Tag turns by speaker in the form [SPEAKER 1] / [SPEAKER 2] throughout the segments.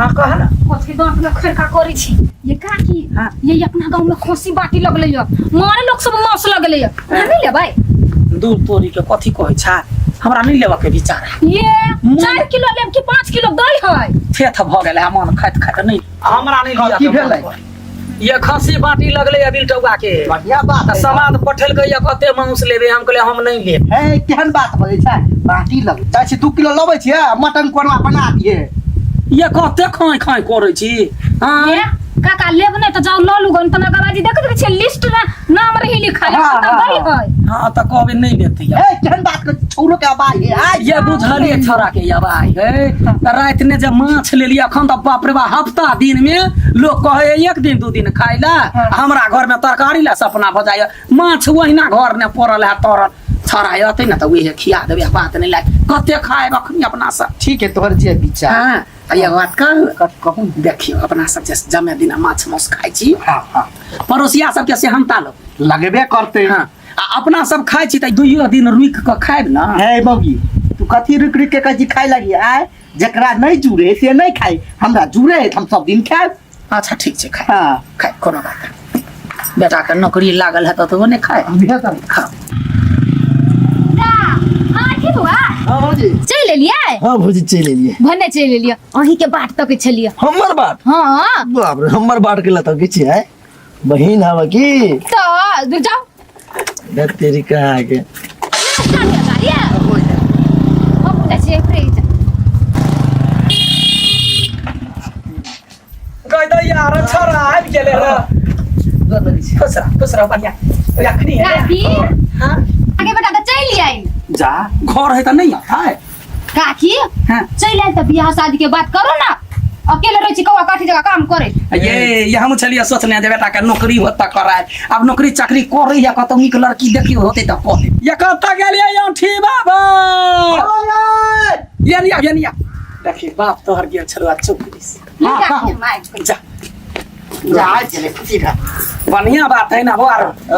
[SPEAKER 1] हाँ कह ना।
[SPEAKER 2] कथी दांत में खड़का करै छी ये काकी?
[SPEAKER 1] हाँ।
[SPEAKER 2] ये अपना गांव में खसी बाटी लगलै ये, मारे लोग सब मांस लगलै ये, अहाँ नहीं लेबै?
[SPEAKER 1] दूर तोरी के कथी कहै छा, हमरा नहीं लेबऽ के विचार है।
[SPEAKER 2] ये 4 किलो लेब कि 5 किलो दै है?
[SPEAKER 1] थेथ भऽ गेल है मन खाइत खाइत, नहीं हमरा नहीं लिअ
[SPEAKER 3] की
[SPEAKER 1] के
[SPEAKER 3] भेलै?
[SPEAKER 1] मन। ये खसी बाटी लगलै है बिलटौआ के।
[SPEAKER 3] बढ़िया बात
[SPEAKER 1] तऽ
[SPEAKER 3] है।
[SPEAKER 1] समाद पठेलकै ये कते मांस लेबै, हम कहलियै हम नहीं लेब।
[SPEAKER 3] हे केहन बात बजै छै, बाटी लग जाइ छी 2 किलो लबै छियै, मटन कोरमा बना दिए।
[SPEAKER 1] ये कते खाय खाय करै छी? हाँ।
[SPEAKER 2] ये काका लेब नहीं तो जाओ लऽ लू गन, तना गवाजी देख देख छियै लिस्ट में नाम रही लिखल।
[SPEAKER 3] हाँ,
[SPEAKER 2] तऽ
[SPEAKER 3] हाँ,
[SPEAKER 2] दै
[SPEAKER 3] हाँ।
[SPEAKER 2] है।
[SPEAKER 1] हाँ तऽ कहबै नहीं लेतै।
[SPEAKER 3] हे केहन बात कर, छौरो के आवाज हे आइ।
[SPEAKER 1] ये बुझलिए छोरा के आवाज है तऽ राति ने जे माछ लेलियै अखन तऽ बाप रे बा, हफ्ता दिन में लोग कहे एक दिन दू दिन खाय ला, हमरा घर में तरकारी ला सपना भऽ जाइए, माछ ओहिना घर ने पड़ल है तरल। छोरा अतै ने तऽ उहे खिया देबै, बात नहीं लाग कते खायब अखनी अपना सब।
[SPEAKER 3] ठीक है तोहर जे विचार।
[SPEAKER 1] हाँ आ एगो बात कहू?
[SPEAKER 3] कहू।
[SPEAKER 1] देखियौ अपना सब जे जमे दिना माछ मांस खाइ छी,
[SPEAKER 3] हाँ हाँ,
[SPEAKER 1] पड़ोसिया सबके सेहनता लोग
[SPEAKER 3] लगबे करते।
[SPEAKER 1] हाँ आ अपना सब खाइ छी तऽ दुइयो दिन रुकि कऽ खायब ने।
[SPEAKER 3] हे मौगी, तू कथी रुक रुक के कहै छी खाय लगी? आय जकरा नहीं जुड़े से नहीं खाई, हमरा जुड़े है तऽ हम सब दिन खायब।
[SPEAKER 1] अच्छा ठीक छै, खाय।
[SPEAKER 3] हाँ।
[SPEAKER 1] खाय, कोनो बात नहि, बेटा के नौकरी लागल है तऽ तो नहि खाय। खाओ।
[SPEAKER 2] हाँ ठीक हुआ।
[SPEAKER 4] हाँ भौजी।
[SPEAKER 2] चलि एलियै?
[SPEAKER 4] हाँ भौजी चलि एलियै।
[SPEAKER 2] भने चलि एलियै, अहीं के बाट तकै छलियै।
[SPEAKER 4] हमर बाट?
[SPEAKER 2] हाँ।
[SPEAKER 4] बाप रे, हमर बाट के लतौ कि छियै बहिन हवा की?
[SPEAKER 2] तऽ दूर जाओ।
[SPEAKER 4] देख तेरी कहाँ के।
[SPEAKER 2] हम जाइ छियै फ्रिज।
[SPEAKER 1] कह दो यार छोरा आबि गेलै रे। खुश रह खुश रह, बढ़िया अखनी है।
[SPEAKER 2] काकी।
[SPEAKER 1] हाँ।
[SPEAKER 2] आगे बेटा तऽ चलि आयल।
[SPEAKER 1] जा घर है तऽ नहीं आता है।
[SPEAKER 2] काकी।
[SPEAKER 1] हाँ।
[SPEAKER 2] चलि आयल तऽ बियाह शादी के बात करो ना, अकेले रहै छी कौआ काठी जगह काम करे।
[SPEAKER 1] ये हम छलियै सोचने जे बेटा के नौकरी होत तऽ करायब, आब नौकरी चाकरी करै या कतौ नीक लड़की देखियौ होतै तऽ कऽ देब। ये कतऽ गेलियै औंठी बाबा? ये लिया ये लिया, देखी बाप तोहर गेल छलौ आ चुप दिस।
[SPEAKER 2] हाँ, हाँ।
[SPEAKER 1] जा।
[SPEAKER 3] जा चले खुशी रह।
[SPEAKER 1] बढ़िया बात है ना बौआ।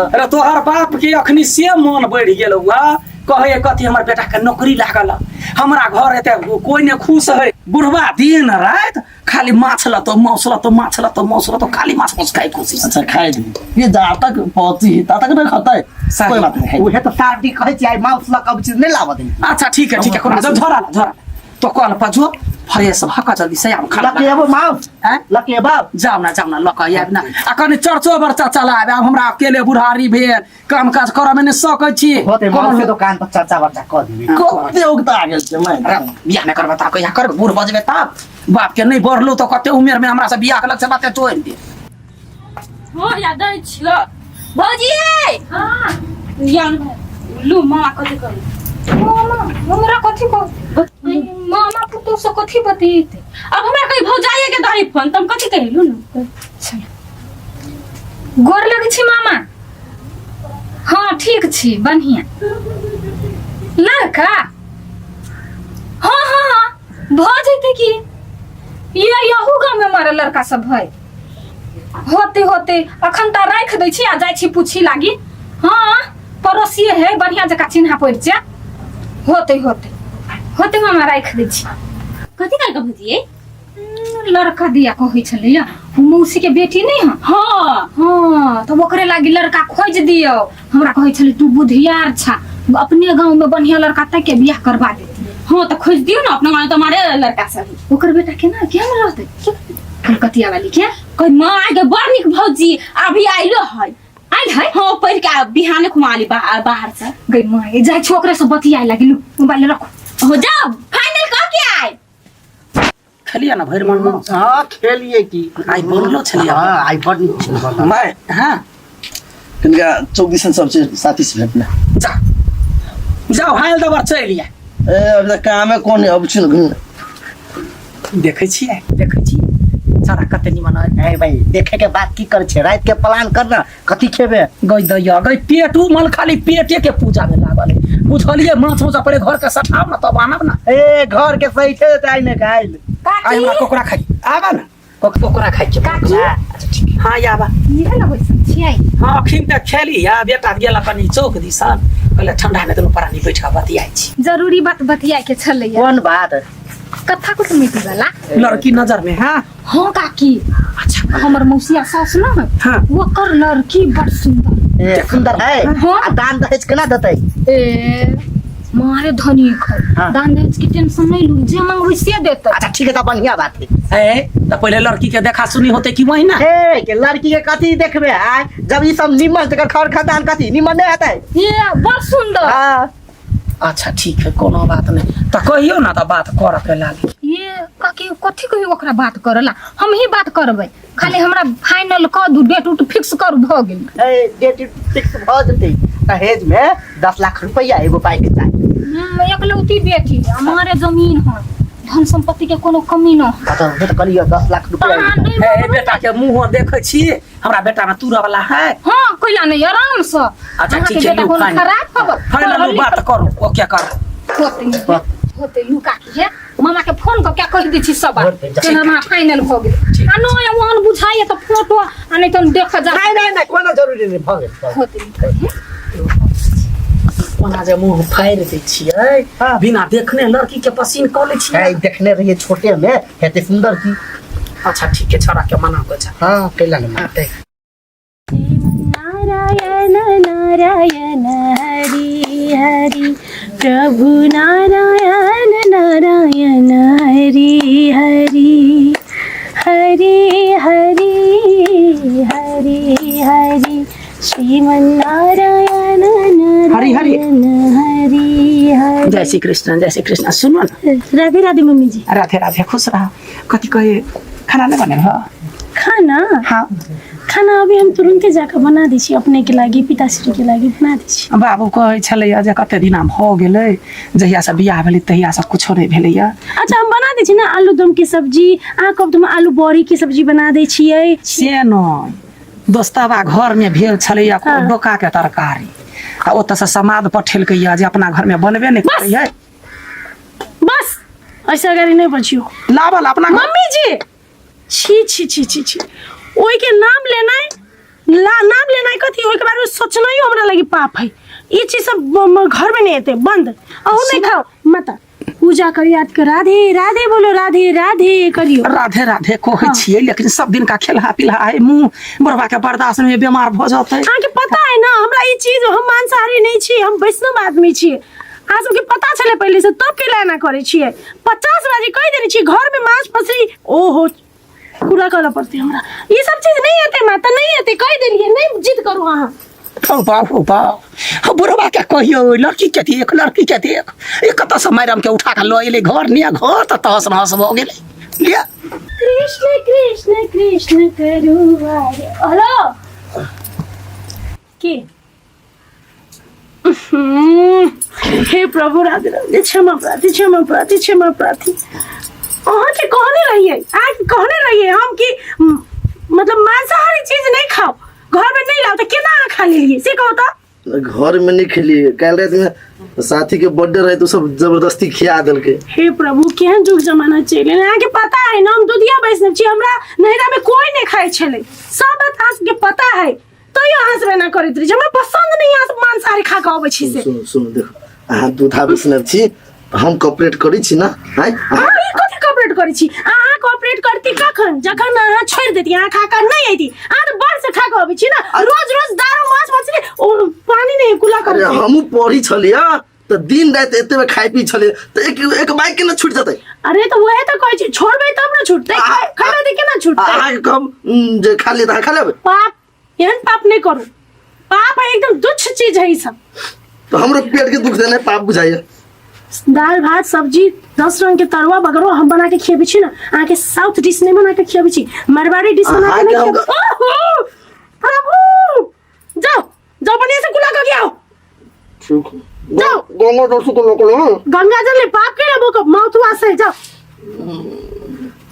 [SPEAKER 1] अरे तोहर बाप के अखनी से मन बढ़ि गेल हुआ, कहे कथी हमर बेटा के नौकरी लागल है, हमरा घर एते कोई ने खुश है, बुढ़वा दिन रात खाली माछ लतो मांस लतो माछ लतो मांस लतो, खाली माछ मांस खाई खुशी से।
[SPEAKER 4] अच्छा खाए दी, ये जा तक पहुंची है ता तक नहीं खाता है।
[SPEAKER 1] सही।
[SPEAKER 4] कोई बात नहीं है।
[SPEAKER 3] उहे तऽ सारडी कहै छी आइ मांस लऽ कऽ अबै छी, नहि लाबऽ देली।
[SPEAKER 1] अच्छा ठीक है ठीक है, कोनो झोरा ला झोरा ला। तो कल पर जो फ्रेश भऽ कऽ जल्दी से आब खाना
[SPEAKER 3] लऽ के एबो मांस?
[SPEAKER 1] हैं?
[SPEAKER 3] लऽ के एबो?
[SPEAKER 1] जाउ ना जाउ ना, लऽ कऽ आयब ना, आ कनि चर्चो बर्चा चलायब, आब हमरा अकेले बुढ़ारी भेल, काम काज करऽ मे नहि सकै छी।
[SPEAKER 3] होते
[SPEAKER 1] कोनो
[SPEAKER 3] मांस के दुकान पर चर्चा वर्चा कऽ देबै।
[SPEAKER 4] कते उगता गेल छै मैं।
[SPEAKER 1] अरे, बियाह नहि करबै तब कहिया करबै? बूढ़ भऽ जेबै तब? बाप के नहि बढ़लौ तऽ कते उमेर मे हमरा से बियाह केलक से बाते तोड़ि दे।
[SPEAKER 5] हो या दै छियो भौजी।
[SPEAKER 2] हाँ।
[SPEAKER 5] या लू मामा कथी करू?
[SPEAKER 2] मामा हमरा कथी कह, मामा पुतोह से कथी बतेते?
[SPEAKER 5] अब हमरा कहीं भौजाइए के दही फोन त हम कथी कहिलू न।
[SPEAKER 2] चलो गोर लगै छी मामा। हाँ ठीक छी, बढ़िया लड़का। हाँ हाँ हाँ भऽ जेतै की, ये यहू गाँव में मारे लड़का सब है। होते होते अखन तऽ राखि दै छी आ जाइ छी पूछी लागी। हाँ पड़ोसिए है, बढ़िया जकाँ चिन्हा परिचय होते होते होते मामा राखि दै छी।
[SPEAKER 5] कथी कहलकै भौजी?
[SPEAKER 2] लड़का दिया कहै छलैया, ओ मौसी के बेटी नहीं है?
[SPEAKER 5] हाँ।
[SPEAKER 2] हाँ तऽ ओकरे लागी लड़का खोजि दियौ। हमरा कहै छलै तू बुधियार छा, अपने गाँव में बढ़िया लड़का ताकि के बियाह करवा देती।
[SPEAKER 5] हाँ तो खोज दियौ ना, अपना गाँव तो हमारे लड़का सब।
[SPEAKER 2] ओकर बेटा केना केहन रहतै? कलकतिया वाली के?
[SPEAKER 5] कही माँ आगे बड़ नीक भौजी, अभी आइलो है।
[SPEAKER 2] आइल है?
[SPEAKER 5] हाँ पढ़ के बिहाने घुमा ली बाहर से।
[SPEAKER 2] गई माँ जाइ छी ओकरे से बतियाए लागी, लू मोबाइल रखो।
[SPEAKER 5] हो जाओ फाइनल कह के आए।
[SPEAKER 1] खेलिए ना भरि मन मांस?
[SPEAKER 3] हाँ खेलिए की।
[SPEAKER 1] आइ बनलो छलियै।
[SPEAKER 3] हाँ आइ बड़ नीक छलै बनल।
[SPEAKER 4] माय।
[SPEAKER 1] हाँ।
[SPEAKER 4] कनिका चौक दिसन सब चीज साथी से भेटले।
[SPEAKER 1] जा जाओ हाल दबर चलि आ।
[SPEAKER 4] ए अभी तक कामे कोन है, अब छी न।
[SPEAKER 1] देखै छियै देखै छियै सारा कते निमन है।
[SPEAKER 3] ए भाई देखे के बात की कर छे, रात के प्लान कर ना, कथी खेबे?
[SPEAKER 1] गई दैया गई, पेटू मल खाली पेटे के पूजा में लागल है बुझलिए। माछ माछ पहिले घर के सठाब ना तब आनब ना।
[SPEAKER 3] ए घर के सही छै त आइ ने खाइल।
[SPEAKER 1] आइ हमरा कोकरा खाइ आबा ना, कोकरा खाइ के।
[SPEAKER 2] काकी।
[SPEAKER 1] अच्छा ठीक हाँ आबा।
[SPEAKER 2] इहे ने बैसल छियै?
[SPEAKER 1] हाँ अखिन तऽ खेली आ बेटा गेल कनि चौक दिसन, कहले ठंडा में दुनू प्राणी बैठ कऽ बतियाइ छी।
[SPEAKER 2] जरूरी बात बतियाए के छलैया।
[SPEAKER 3] कोन बात?
[SPEAKER 2] कथा कुटुमैती वाला
[SPEAKER 1] लड़की नजर में है
[SPEAKER 2] हाँ काकी
[SPEAKER 1] अच्छा
[SPEAKER 2] हमर मौसिया सास न
[SPEAKER 1] हाँ।
[SPEAKER 2] ओकर लड़की बड़ सुंदर
[SPEAKER 3] ए, सुंदर है
[SPEAKER 2] हाँ।
[SPEAKER 3] आ दान दहेज केना देतै
[SPEAKER 2] ए मारे धनिक है
[SPEAKER 3] हाँ।
[SPEAKER 2] दान दहेज के टेंशन नहीं लू जे मांगबै से देतै
[SPEAKER 3] अच्छा ठीक है तो बढ़िया बात है
[SPEAKER 1] ए तो पहले लड़की के देखा सुनी होते कि वही ना
[SPEAKER 3] हे के लड़की के कथी देखबे आय जब ई सब निमन तकर खर खानदान कथी निमन नहीं हेतै
[SPEAKER 2] ये बड़ सुंदर
[SPEAKER 3] हाँ
[SPEAKER 1] अच्छा ठीक है कोनो बात नहीं तो कहियो ना तो बात कर के लागी
[SPEAKER 2] ये काकी कथी कही ओकरा बात करला हम ही बात करबै खाली हमरा फाइनल कऽ दू डेट उट फिक्स करू भऽ गेल
[SPEAKER 3] ए, डेट फिक्स भऽ जेतै दहेज में 10 लाख रुपया एगो पाइ के चाही।
[SPEAKER 2] एकलौती बेटी हमारे जमीन है धन संपत्ति के कोनो कमी न है।
[SPEAKER 3] तऽ कहलियै 10 लाख रुपया
[SPEAKER 2] अहाँ
[SPEAKER 3] एगो।
[SPEAKER 2] नहि
[SPEAKER 1] ए
[SPEAKER 2] मांगबै
[SPEAKER 1] बेटा के मुंह देखै छी हमरा बेटा में तूरा वाला है
[SPEAKER 2] हाँ कोइला नहीं आराम से
[SPEAKER 1] अच्छा
[SPEAKER 2] अहाँके
[SPEAKER 1] ठीक है
[SPEAKER 2] बेटा
[SPEAKER 1] लू
[SPEAKER 2] कोनो
[SPEAKER 1] फाइनल
[SPEAKER 2] खराब खबर
[SPEAKER 1] फाइनल बात करू ओके कर
[SPEAKER 2] होते होते लू काकी है मामा के फोन कऽ के कहि दै छी सब बात
[SPEAKER 3] होतै,
[SPEAKER 2] तेना मामा फाइनल भऽ गेल आ नहि ओहन बुझाइए तऽ फोटो आ नहि तऽ देख जा
[SPEAKER 3] नहीं नहीं नहीं कोनो जरूरी नहीं भऽ गेल भऽ गेल।
[SPEAKER 2] होते
[SPEAKER 1] ओना जे मुंह फाड़ि दै छियै
[SPEAKER 3] हाँ।
[SPEAKER 1] बिना देखने लड़की के पसीन कऽ लै छियै
[SPEAKER 3] ए, देखने रहिए छोटे में हेते सुंदर की
[SPEAKER 1] अच्छा ठीक है छोरा के मना कऽ
[SPEAKER 3] हाँ कैला नहीं मानते।
[SPEAKER 6] नारायण नारायण हरि हरि प्रभु नारायण नारायण हरि हरि हरि हरि हरि हरि श्रीमन्नारायण
[SPEAKER 1] हरि हरि।
[SPEAKER 6] नारायण हरि हरि
[SPEAKER 1] जय श्री कृष्ण जय श्री कृष्ण सुनो न
[SPEAKER 6] राधे राधे मम्मी जी
[SPEAKER 1] राधे राधे खुश रह कथी कहे खाना नहीं बनेल ह
[SPEAKER 6] खाना
[SPEAKER 1] हाँ
[SPEAKER 6] खाना अभी हम तुरंते जाकर बना दै छी अपने के लागी पिताश्री के लागी बना दै छी
[SPEAKER 1] बाबू कहै छलैया जे कते दिना भऽ गेलै जहियासँ बियाह भेलै तहियासँ कुछो नहि भेलैया
[SPEAKER 6] अच्छा हम बना दै छी ने आलू दम के सब्जी अहाँ कहब तऽ हम आलू बड़ी के सब्जी बना दै छियै
[SPEAKER 1] से नहि दोस्तवा घरमे भेल छलैया
[SPEAKER 6] हाँ।
[SPEAKER 1] डोकाके तरकारी आ ओतऽसँ समाद पठेलकैया जे अपना घरमे बनबे नहि करैया
[SPEAKER 6] बस ऐसे अगाडि नहि बजियौ
[SPEAKER 1] लाबल अपना घर
[SPEAKER 6] मम्मी जी छी छी छी छी छी ओहिके नाम लेनाइ ला नाम लेनाइ कथी ओहिके बारेमे सोचनाइयो हमरा लागी पाप है ई चीज सब घरमे नहि एतै बंद अहूँ नहि खाओ माता पूजा करी याद कर राधे राधे बोलो राधे राधे करियो
[SPEAKER 1] राधे राधे कहै छियै लेकिन सब दिन का खेलहा पिलहा है मुँह बुढ़वा के बर्दाश्त में बीमार भऽ जेतै
[SPEAKER 6] अहाँके पता है ना हमरा ई चीज हम मांसाहारी नहीं छी हम वैष्णव आदमी छी अहाँ सबके पता छलै पहिले से तब केला एना करै छियै 50 बाजी कहि देने छी घरमे मांस मछली ओहो पूरा करऽ पड़तै हमरा ई सब चीज नहीं हेतै माता नहीं हेतै कहि देलियै नहीं जिद करू अहाँ
[SPEAKER 1] ओ बाप ओ बाप बुढ़वा के कहियो लड़की के देख लड़की के देख ई कतऽ से मैडम के उठा के लऽ एलै घर ने घर तऽ तहस नहस भऽ गेलै लिअ
[SPEAKER 6] कृष्ण कृष्ण कृष्ण करू हेलो की हे प्रभु राधे राधे क्षमा प्रार्थी क्षमा प्रार्थी क्षमा प्रार्थी अहाँके कहने रहियै अहाँके कहने रहियै हम कि मतलब मांसाहारी चीज नहीं खाओ घर में नहीं लाओ तो केना अहाँ खा लेलियै से कहू तऽ
[SPEAKER 4] घर में नहीं खेलिए कल रात में साथी के बर्थडे रहे तो सब जबरदस्ती खिया देलके
[SPEAKER 6] हे प्रभु केहन जुग जमाना चलि एलै अहाँके पता है ना हम दुधिया वैष्णव छी हमरा नैहरा में कोई नहीं खाइ छलै सब बात अहाँ सबके पता है तैयो अहाँ सब एना करैत रहै छी हमरा पसन्द नहि अहाँ सब मांसाहारी खा कऽ अबै छी से
[SPEAKER 4] सुनू सुनू देखो अहाँ दूधा वैष्णव छी हम कॉपरेट करै छी ना आँय
[SPEAKER 6] अहाँ ई कथी कॉपरेट करै छी अहाँ कॉपरेट करती कखन जखन अहाँ छोड़ि देती अहाँ खा कऽ नहि अयती अहाँ तऽ बड़ से खा कऽ अबै छी ना रोज रोज दारू मांस मछली ओ पानी नहि कुला
[SPEAKER 4] अरे
[SPEAKER 6] करै
[SPEAKER 4] हमहूँ पढ़ी छलियै तऽ दिन राति एते में खाइ पी छलियै तऽ एक एक बाइक केना छूटि जेतै
[SPEAKER 6] अरे तऽ वएह तऽ कहै छी छोड़बै तब ने छूटतै खैबै तऽ केना छूटतै
[SPEAKER 4] अहाँके कहब जे खा लिअ तऽ अहाँ खा लेबै
[SPEAKER 6] पाप एहन पाप नहि करू पाप है एकदम तुच्छ चीज है ई सब
[SPEAKER 4] तऽ हमरो पेट के दुख देने पाप बुझाइए
[SPEAKER 6] दाल भात सब्जी 10 रंग के तरुआ बगरो हम बना के खियाबै छी ना अहाँके साउथ डिश नहीं बना के खियाबै छी मारवाड़ी डिश बना के नहीं
[SPEAKER 4] अहाँके हम-
[SPEAKER 6] खियाबै ओहो प्रभु जाओ जाओ बढ़िया से कुला के आओ
[SPEAKER 4] ठीक
[SPEAKER 6] जाओ।
[SPEAKER 4] गंगा दर्शन को लोकल
[SPEAKER 6] गंगा जल ले पाप के लेबो माउथ वाश है जाओ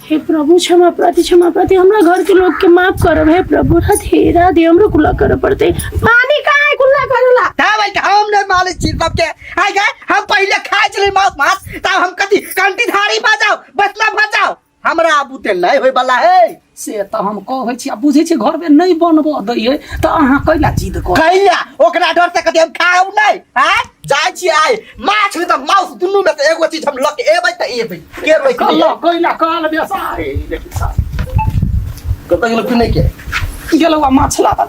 [SPEAKER 6] हे प्रभु क्षमा प्रार्थी क्षमा प्रार्थी हमरा घर के लोग के माफ करब हे प्रभु राधे राधे हमरो कुला करे पड़ते पानी कहाँ है कुला करेला
[SPEAKER 3] ता भाई हम नहीं मालिक छी सबके आइ गए हम पहिले खाइ छली मांस मास तब हम कथी कंटीधारी भऽ जाओ बसला भऽ जाओ हमरा बुते नहीं होय वाला है।
[SPEAKER 1] से तऽ हम कहै छी आ बुझै छी घरमे नहि बनबऽ दै है तऽ अहाँ कैला जिद कर
[SPEAKER 3] कैला ओकरा डर से कथी हम खाउ नहीं आय जाइ छी आइ माछ नहि तऽ माउस दुनू में से एगो चीज हम लऽ के एबै तऽ एबै के रोकि
[SPEAKER 1] कल
[SPEAKER 3] लियै?
[SPEAKER 1] कैला काल बेसारे देखी सार
[SPEAKER 4] कतऽ गेलो पिनै के
[SPEAKER 1] गेलौ आ माछ लाबल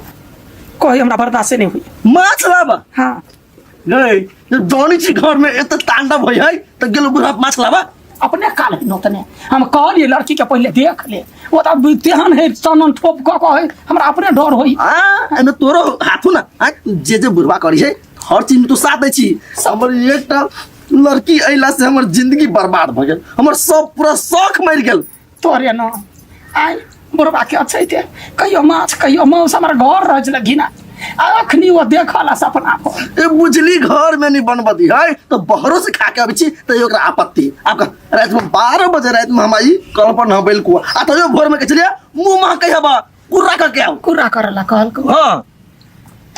[SPEAKER 1] कहे हमरा बर्दाश्ते नहि होई
[SPEAKER 4] माछ लाबा
[SPEAKER 1] हाँ
[SPEAKER 4] गई जब जानी छी घर में एते तांडव होय है तऽ गेलो बुढ़ा माछ लाबा
[SPEAKER 1] अपने काल है नोतने हम कहलिए लड़की के पहले देख ले ओ तऽ तेहन है चानन ठोप कऽ कऽ है हमरा अपने डर होई
[SPEAKER 4] आ एमे तोरो हाथो ना आ जे जे बुढ़वा करी है हर चीज में तू साथ दै छी हमर एकटा लड़की अइला से हमर जिंदगी बर्बाद भऽ गेल हमर सब पूरा शौक मरि गेल
[SPEAKER 1] तोरे न आइ बुढ़बा के अछैते कहियो माछ कहियो मांस हमर घर रहै छलै घिना आ अखनी ओ देखल सपना पर
[SPEAKER 4] ए बुझली घर में नहीं बनब दी है तो बहरो से खा के अबै छी तैयो ओकरा आपत्ति आब कह, राति में 12 बजे राति में हम आई कल पर नहबैल कुआ आ तैयो भोर में कहै छलियै मुँह महकै हबा कुर्रा कऽ के आउ
[SPEAKER 1] कुर्रा करला कहलको
[SPEAKER 4] हाँ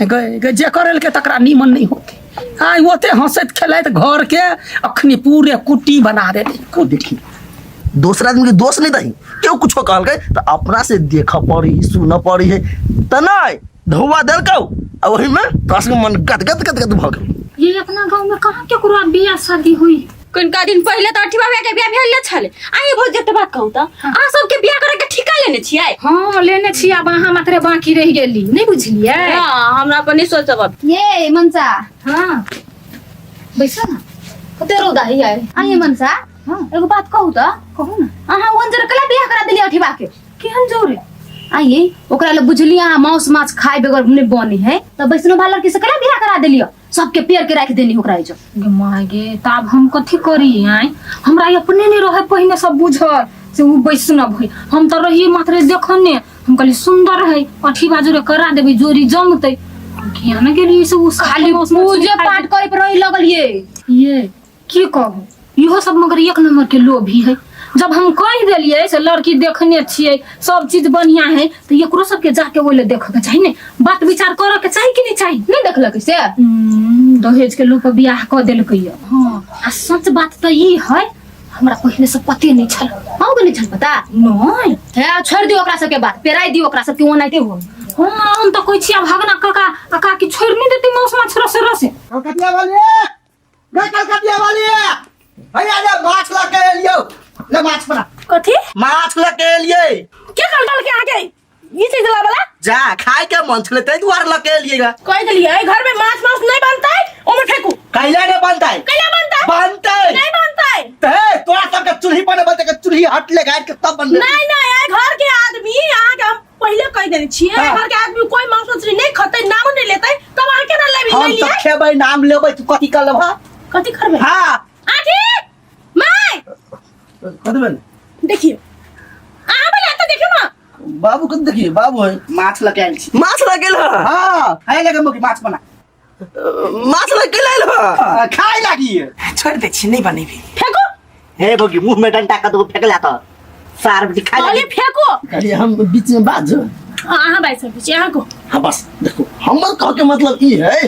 [SPEAKER 1] गए गए जे करल के तकरा नीमन नहीं होते आइ ओते हंसैत खेलैत घर के अखनी पूरे कुट्टी बना देले
[SPEAKER 4] देखी दोसर आदमी के दोष नहीं दही केओ कुछो कहलकै तऽ अपना से देख पड़ी सुन पड़ी है तऽ नहीं धौआ देलकौ आ ओही में तोरा सबके मन गदगद गदगद भऽ गेल।
[SPEAKER 2] ये अपना गांव में कहाँ केकरो बियाह शादी हुई?
[SPEAKER 5] कनिका दिन पहिले तऽ अठिबा भैया के बियाह भेल ने छलै। आइ भौजी एकटा बात कहू तऽ अहाँ सबके बियाह करे के ठीका लेने छियै?
[SPEAKER 2] हाँ लेने छी, आब अहाँ मात्रे बाकी रहि गेली, नहीं बुझलियै?
[SPEAKER 5] हाँ, हमरा पर नहीं सोचब अब।
[SPEAKER 7] ये मनसा।
[SPEAKER 2] हाँ बैसो ना।
[SPEAKER 7] कते रौदा है यार। आइए मनसा।
[SPEAKER 2] हाँ।
[SPEAKER 7] एगो बात कहू तऽ?
[SPEAKER 2] कहू ना।
[SPEAKER 7] अहाँ ओहन जरे कला बियाह करा देलियै अठिबा के?
[SPEAKER 2] केहन जोरे?
[SPEAKER 7] आइए ओकरा ले बुझलियै अहाँ मांस माछ खाय बगैर नहीं बनी है तऽ वैष्णव वाला लड़की से कला बियाह करा देलियै, सबके पेड़ के राखि देनी ओकरा एजो।
[SPEAKER 2] गे माय गे, तऽ आब हम कथी करी आइ? हमरा अपने नहीं रहे पहिने सब बुझल से उ वैष्णव है, हम तऽ रहियै मात्र देखने, हम कहलियै सुंदर है अठिबा जोरे करा देबै जोड़ी जमतै, किया ने गेलियै से उ
[SPEAKER 7] खाली
[SPEAKER 2] मांस मछली
[SPEAKER 7] पूजे
[SPEAKER 2] खाय
[SPEAKER 7] पाठ करे पर रही लगलियै।
[SPEAKER 2] ये की कहू, इहो सब मगर एक नंबर के लोभी है। जब हम कह देलियै से लड़की देखने छियै सब चीज बढ़िया है तो एकरो सबके जाके ओहि ले देखे के चाही ने, बात विचार करे के चाही कि नहीं चाही?
[SPEAKER 7] नहीं देखलक से?
[SPEAKER 2] दहेज के लोग बियाह कऽ देलकै ये। हाँ, आ सच बात तऽ ई है हमरा पहिले से पते नहीं छल।
[SPEAKER 7] अहूँ के नहीं छल पता?
[SPEAKER 2] नहीं।
[SPEAKER 7] हे छोड़ दियो ओकरा सबके बात, पेराई दियो ओकरा सबके ओनाहिते हो।
[SPEAKER 2] हाँ, हम तऽ कहै छी आब भगना काका आ काकी छोड़ि नहीं देती मांस माछ रसे रसे।
[SPEAKER 3] कलकतिया वाली गे, कलकतिया वाली भैया ले माछ लऽ के एलियौ, ले माछ बना।
[SPEAKER 6] कथी?
[SPEAKER 3] माछ लऽ के एलियै।
[SPEAKER 6] के कल के आ गई ई चीज ला वाला?
[SPEAKER 3] जा खाय के मन छलै ताहि दुआरे लऽ के एलियै गा।
[SPEAKER 6] कह देलियै एहि घर में माछ मांस नहीं बनतै, ओमे फेकू।
[SPEAKER 3] कैला नहि बनतै?
[SPEAKER 6] कैला बनतै?
[SPEAKER 3] बनतै।
[SPEAKER 6] नहीं बनतै।
[SPEAKER 3] तऽ हे तोरा सबके चूल्ही पर नहि बनतै, के चूल्ही हटले गाड़ि के तब बनतै।
[SPEAKER 6] नहीं नहीं, एहि घर के आदमी अहाँ के हम पहिले कह देने छियै,
[SPEAKER 3] हाँ।
[SPEAKER 6] घर के आदमी कोई मांस मछली नहीं खतै, नाम नहीं लेतै, तब अहाँ केना लेबी?
[SPEAKER 3] हम
[SPEAKER 6] नहीं
[SPEAKER 3] तऽ
[SPEAKER 6] लियै?
[SPEAKER 3] खेबै, नाम लेबै, तू कथी कर लेबह?
[SPEAKER 6] कथी करबै?
[SPEAKER 3] हाँ।
[SPEAKER 6] आजी my
[SPEAKER 4] कथी भेल?
[SPEAKER 6] देखियो अहाँ बोले तो देखियो ना
[SPEAKER 4] बाबू कथी देखिए? बाबू है
[SPEAKER 3] माछ लऽ के आयल छी।
[SPEAKER 4] माछ लऽ गेल हँ?
[SPEAKER 3] हाँ, खाय लगे मुर्गी माछ बना।
[SPEAKER 4] माछ लऽ के आयल हँ?
[SPEAKER 3] हाँ, खाय लागी।
[SPEAKER 1] छोड़ दे छी, नहीं बनेबी।
[SPEAKER 6] फेंको।
[SPEAKER 3] हे भौजी मुंह में डंडा कऽ देबो फेकला तऽ सार बेटी खाय
[SPEAKER 6] कहली
[SPEAKER 3] लागी।
[SPEAKER 6] फेंको।
[SPEAKER 4] कहलिए हम बीच में बाजो।
[SPEAKER 6] हाँ, अहाँ बाजि सकै छी, अहाँ को।
[SPEAKER 4] हाँ बस देखो हमर कह के मतलब ई है,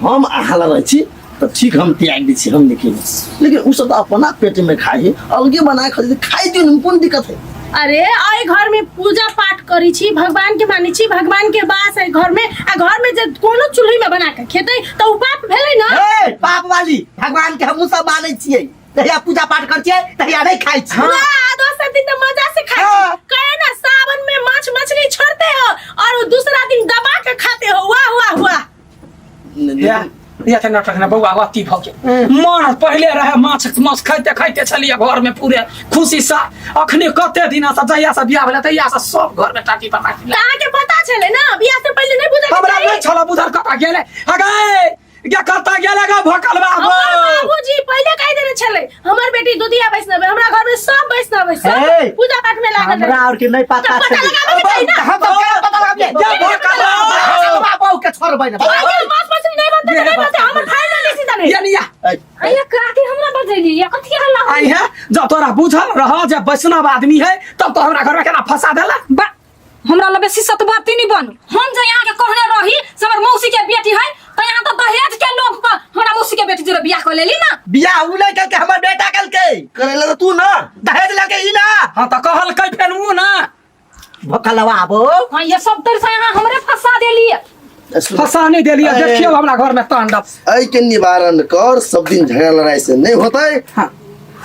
[SPEAKER 4] हम अहाँ लग रहै छी तऽ ठीक हम त्याग दै छी, हम नहीं खेबै, लेकिन उ सब तऽ अपना पेट में खाइ है, अलगे बना के खाइ दियौ ने, कोन दिक्कत है?
[SPEAKER 6] अरे एहि घर में पूजा पाठ करै छी, भगवान के मानै छी, भगवान के वास है घर में, आ घर में जे कोनो चूल्ही में बना के खेतै तऽ उ पाप भेलै ना?
[SPEAKER 3] हे पाप वाली, भगवान के हमहूँ सब मानै छियै, तहिया पूजा पाठ करै छियै तहिया नहीं खाइ छियै।
[SPEAKER 6] वाह, दोसर दिन तो मजा से खाइ छी।
[SPEAKER 3] हाँ।
[SPEAKER 6] कहे ना सावन में माछ मछली छोड़ते हो और वो दूसरा दिन दबा के खाते हो। वाह वाह वाह।
[SPEAKER 1] या या ते नाटक ने बौआ अति भऽ गेल। मन पहिले रहे माछ माछ खाइते खाइते छलियै घर में पूरे खुशी सा, अखनी कते दिन से जहिया से बियाह भेलै तहिया से सब घर में टाटी पर राखि
[SPEAKER 6] तऽ अहाँके पता छलै ना बियाह से पहिले? नहीं बुझल
[SPEAKER 1] हमरा नहीं छल बुझल। कतऽ गेलै अगे गे, कतऽ गेलै गे भोकल बाबू?
[SPEAKER 6] हमर बाबूजी पहिले कहि देने छलै हमर बेटी दुधिया वैष्णव है, हमरा घर में सब वैष्णव है,
[SPEAKER 3] हे,
[SPEAKER 6] सब पूजा पाठ में लागल
[SPEAKER 3] हमरा और के नहीं पता
[SPEAKER 6] तऽ पता
[SPEAKER 3] छलै।
[SPEAKER 6] लगाबे के चाही ना।
[SPEAKER 3] हम तऽ केना पता लगाबियै?
[SPEAKER 1] ये भोकल बाबू।
[SPEAKER 3] बाबू के छोड़बै ना।
[SPEAKER 6] आगे माछ मछली नहीं बनतै तऽ नहीं बनतै, हमर फाइनल डिसीजन है।
[SPEAKER 1] ये लिया।
[SPEAKER 2] अइया काकी हमरा बजैली या कथी हल्ला
[SPEAKER 1] आई है जब तोरा बुझल रह जे वैष्णव आदमी है तब तो हमरा घर में केना फंसा देला?
[SPEAKER 2] बा हमरा लगे बेसी सतबाती नहीं बनू। हम जे यहाँ के कहने रही से हमर मौसी के बेटी है त यहाँ त दहेज के लोभ पर हमरा मौसी के बेटी जोरे बियाह कर लेली ना।
[SPEAKER 3] बियाह उ नहीं कलकै, हमर बेटा कलकै।
[SPEAKER 4] करेला तऽ तू ना।
[SPEAKER 3] दहेज ललकै ई ना।
[SPEAKER 1] हाँ तऽ कहलकै फेर उ ना।
[SPEAKER 3] भोकलवा आबो।
[SPEAKER 2] हाँ ये सब तर से अहाँ हमरे फंसा देलिए।
[SPEAKER 1] फंसा नहीं देलिए,
[SPEAKER 4] अरे।
[SPEAKER 1] देखियौ हमरा घर में तांडव।
[SPEAKER 4] एहि के निवारण कर, सब दिन झगड़ा लड़ाई से नहीं होतै।
[SPEAKER 1] हाँ।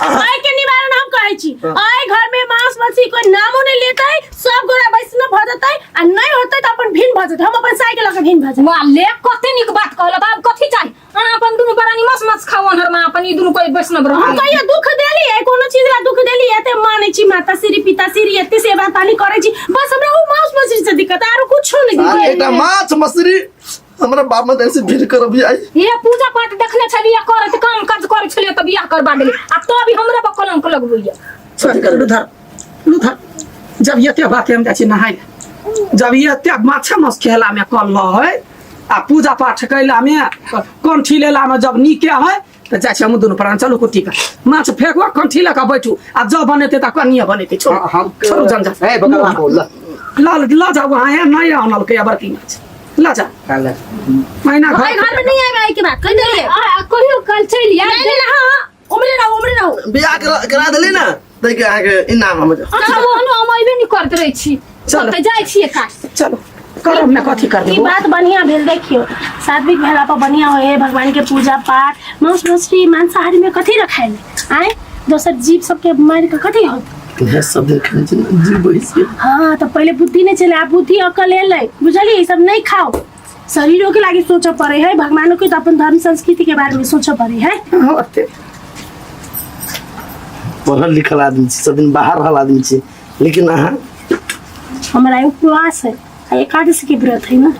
[SPEAKER 6] आय के निवारण हम कहै छी, आय घर में मांस मछली कोई नामो नहीं लेतै, सब गोरा वैष्णव भऽ जेतै आ नहीं होतै तऽ अपन भिन्न भऽ जेतै, हम अपन साइकिल लऽ कऽ भिन्न भऽ जेतै।
[SPEAKER 2] वाह ले कते नीक बात कहलक, आब कथी चाही? अहाँ अपन दुनू प्राणी मस मस खाओ अनहर में, अपन ई दुनू कोई वैष्णव रह।
[SPEAKER 6] हम कहियो दुख देली है? कोनो चीज ला दुख देली? एते मानै छी माता श्री पिता श्री, एते सेवा पानी करै छी, बस हमरा उ मांस मछली से दिक्कत, आरो कुछो नहीं।
[SPEAKER 4] आ
[SPEAKER 6] दीदी
[SPEAKER 4] एकटा माछ मछली हमरा बाप में से भीड़ करब आई।
[SPEAKER 2] ये पूजा पाठ देखने छलियै करैत, काम काज करै छलियै तऽ बियाह करबा देली, आ तो भी हमरे पर कलंक लगबैया।
[SPEAKER 1] चल लुधर लुधर, जब एते बात हम जाइ छी नहाय लए, जब एते माछे माछ खेला में कल है आ पूजा पाठ कैला में कंठी लेला में जब नीके है तऽ जाइ छी हम दुनू प्राण। चलू कुट्टी पर माछ फेंकू, कंठी लऽ कऽ बैठू आ जब बनेतै तऽ कनिए बनेतै। छोड़ू
[SPEAKER 3] हम
[SPEAKER 1] छोड़ू झंझट।
[SPEAKER 3] ए बकला बोल
[SPEAKER 1] ल ल जाउ अहाँ, नहि आनलकै बड़की माछ, ल जा महीना
[SPEAKER 7] भाई घर में नहीं आए के बाद कहि देलिए।
[SPEAKER 2] आ कहियो कल चलि आयब।
[SPEAKER 6] नहीं नहीं, हाँ हाँ उमरे रहो उमरे रहो।
[SPEAKER 4] बियाह करा देली ना तै के अहाँके इनाम हम
[SPEAKER 2] अच्छा ओहनो हम अयबे नहि करैत रहै छी।
[SPEAKER 1] चलो।
[SPEAKER 2] तऽ जाइ छियै काज।
[SPEAKER 1] चलो करब ने कथी कर
[SPEAKER 6] ई
[SPEAKER 1] देबो।
[SPEAKER 6] बात बढ़िया भेल, देखियो सात्विक भेला पर बढ़िया होय है, भगवान के पूजा पाठ मांस मछली मांसाहारी में कथी रखायल आय, दोसर जीव सबके मार के कथी होत?
[SPEAKER 4] इएह सब दिन खाने छी ना, जीव बैस के।
[SPEAKER 6] हाँ तो पहले बुद्धि नहीं चले, आब बुद्धि अकल एलै, बुझलिए? ई सब नहीं खाओ, शरीरों के लागी सोचे पड़े है, भगवानों के तो अपन धर्म संस्कृति के बारे में सोचे पड़े है।
[SPEAKER 1] होते
[SPEAKER 4] पढ़ल लिखल आदमी छी, सब दिन बाहर रहल आदमी छी, लेकिन अहाँ
[SPEAKER 6] हमारा उपवास है आ एकादशी के व्रत है ना।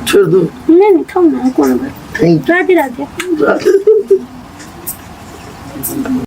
[SPEAKER 4] छोड़ दू?
[SPEAKER 6] नहीं नहीं, खाओ ना, कोनो बात।
[SPEAKER 4] Thank
[SPEAKER 6] Radhe Radhe.
[SPEAKER 4] You.